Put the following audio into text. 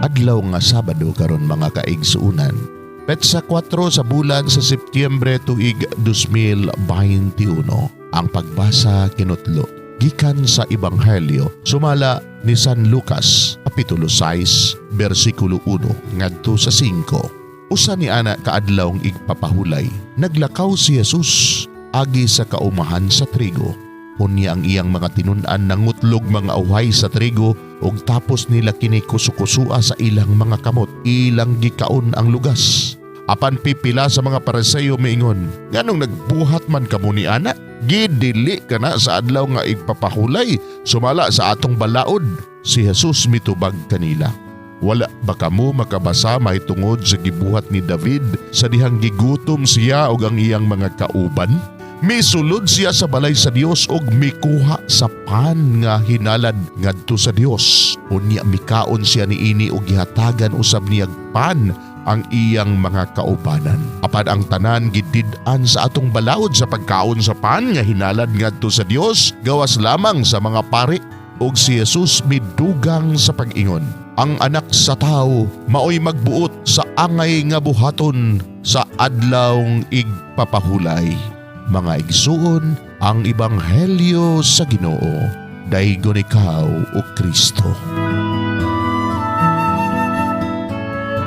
Adlaw nga Sabado karon, mga kaigsuunan. Petsa 4 sa bulan sa Setyembre, tuig 2021. Ang pagbasa kinutlo gikan sa Ebanghelyo sumala ni San Lucas, kapitulo 6, bersikulo 1 ngadto sa 5. Usa ni ana kaadlawng igpapahulay, naglakaw si Jesus agi sa kaumahan sa trigo. Unya ang iyang mga tinun-an nangutlog mga uhay sa trigo ug tapos nila kini kusukusua sa ilang mga kamot, ilang gikaon ang lugas. Apan pipila sa mga Pariseo miingon, "Nganong nagbuhat man kamo ni ana? Gidili kana sa adlaw nga igpapahulay sumala sa atong balaod." Si Jesus mitubag kanila, "Wala ba kamo makabasa mahitungod sa gibuhat ni David sa dihang gigutom siya ug ang iyang mga kauban? Misulod siya sa balay sa Dios ug mikuha sa pan nga hinalad ngadto sa Dios. Unya mikaon siya niini ug gihatagan usab niyag pan ang iyang mga kaubanan. Apan ang tanan gidid-an sa atong balaod sa pagkaon sa pan nga hinalad ngadto sa Dios, gawas lamang sa mga pari." Ug si Jesus midugang sa pag-ingon, "Ang Anak sa Tao maoy magbuot sa angay nga buhaton sa adlawng igpapahulay." Mga igsuon, ang ebanghelyo sa Ginoo. Daygon ikaw, o Kristo.